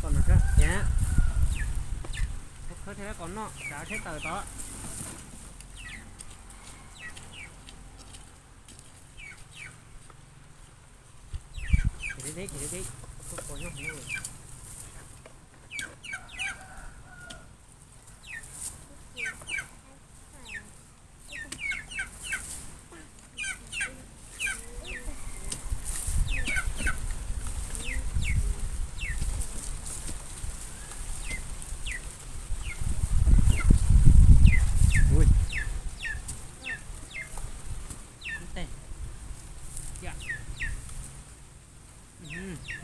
Kom no sab tiag. Khawb thiaj li kom noj, tsav tsheb tawm tod. Ces deb deb, ces deb deb, tuaj pos nyob hauv no. Ui. Ub, tej. Cia.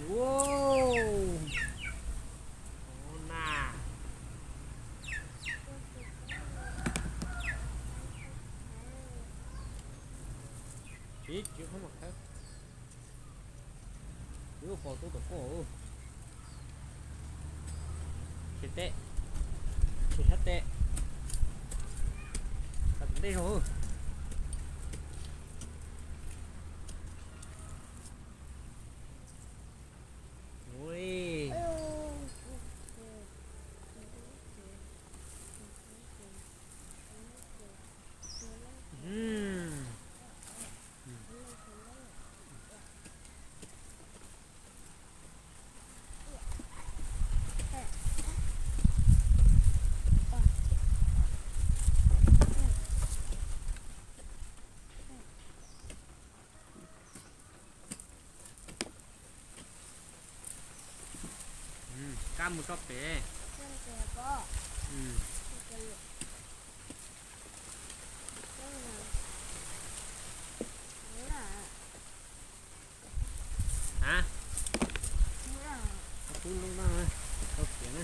Ua na. Tsis, tsis qhov mas khawb. Tsis ua pos tub tom koj. Tsis teb, tsis sab teb. Tau tus ntej zog. Ui. Kab mus tso pem. A, tub lub no, tau tiav na.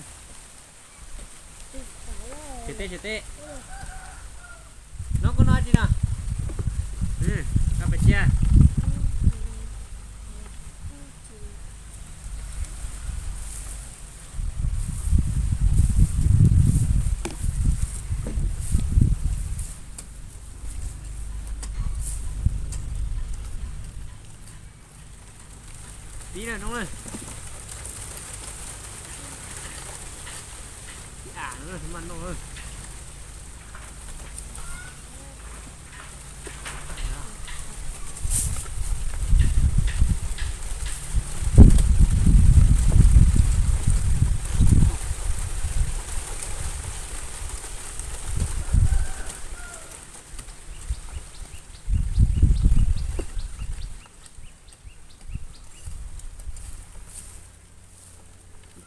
Tsis teb, tsis teb. No koj no tsi no. Koj pes cia. Tib na noob na. Tib am no mas no.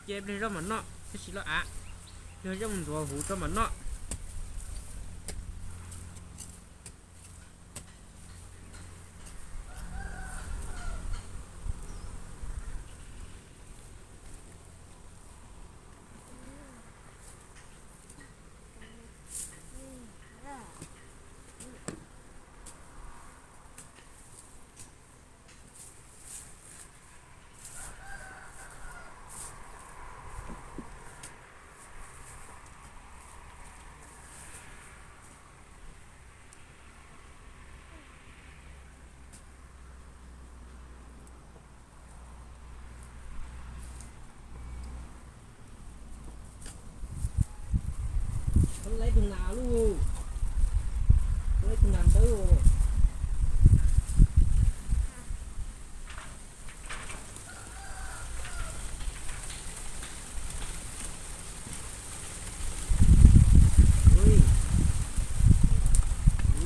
Ces pliag zoj mam noj, tab sis loj av, pliag zoj mus ntxuav huv tso mam noj. Lawv tus nas lauj, lawv tus nas ntawd.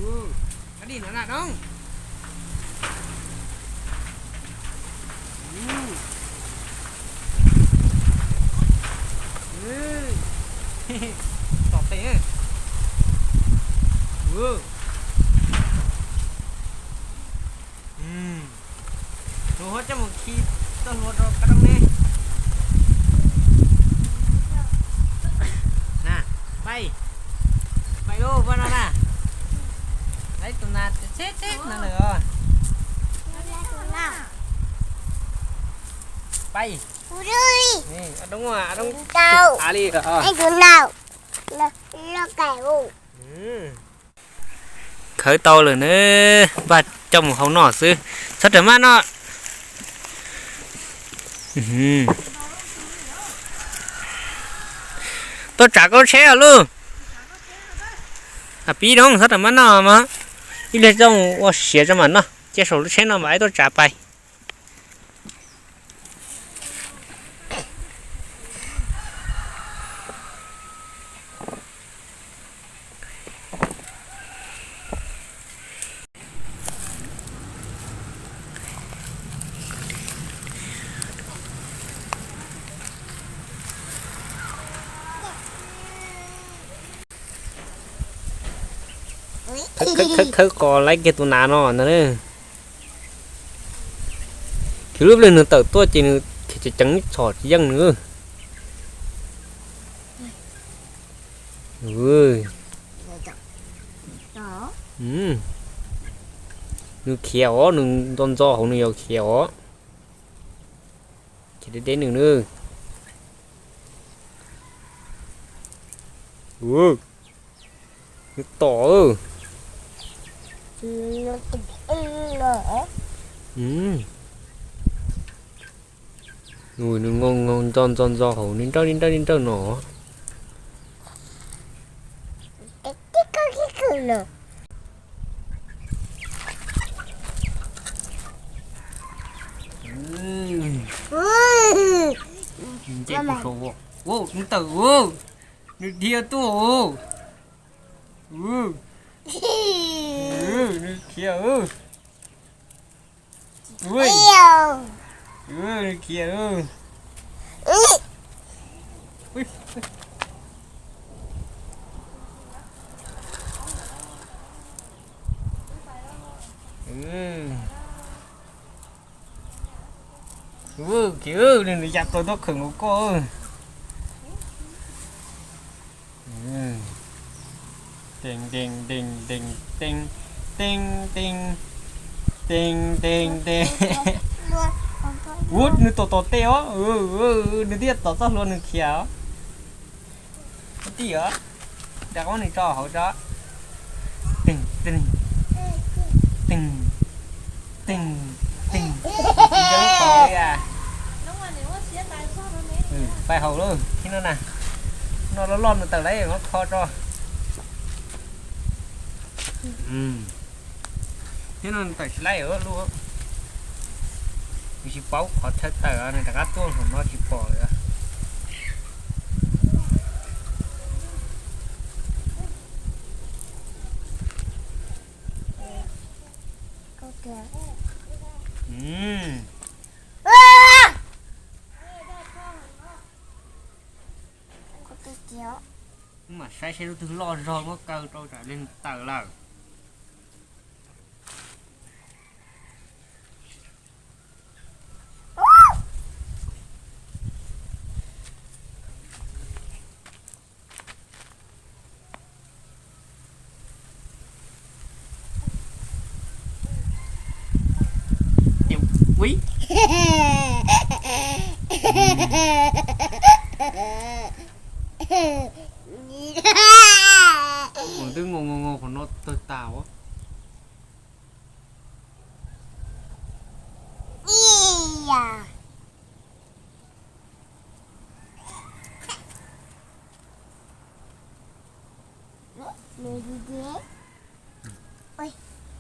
Ua, kab dij no na noob. Tom tes. Tus huab coj mus khi txoj hlua rau kab roob ne. Na, pais, pais lauj, pab no na. Lawv tus nas tsheb tsheb no lawm os. Pais. Roob, a roob av li os. Khawb tau lawm na, npaj coj mus hau noj xwb, txhob rawm maj noj. Ua, Tuaj tsav koj lub tsheb os lauj. Pib no txhob ram mab noj mog. Ib pliag tso ua siav tso mam noj, cia saum lub tsheb no mam tuaj tsav pais. Khawb khawb khawb khawb qos laib kiag tus nas no ntag. Khiav lub pliag nws tawm tuaj ces nws khiav ceev ceev txhom tsis yeej nws. Nws khiav os, nws ntxo ntxo hauv nws yuav khiav os. Khiav deb deb nws na. Nws tom. Nws ntxo ntxo ntxo hauv li nrawj li nrawj li nrawj no. Nws tawm, nws dhia tuaj. Nws khiav. Nws khiav. Khiav, nws ya plaws tuaj khawm nkaus koj. Tees tees tees tees tees tees tees tees tees tees. Ua nws tom tom tej os, nws thiaj tom txoj hlua nws khiav os. Ua tij os, rov qab nws tso hauv tso. Tees tees tees tees tees. Pais hauv lawm thiab no na. No loj loj nws tawm lawm mas kho tso. Thiab no tawm tsis laib lub. Nws tsis paub qhov chaw tawm, nws rov qab tuaj hauv no tsis pom lawm. Wb mam saib saib lub twg loj zog muab kaw rau tsam li tawm lawm. Ui, twb ngo ngo qhov no tawg tas.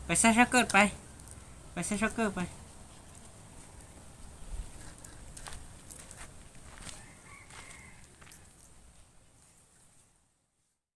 Pais saib sab kawj pais, pais saib sab kawj pais.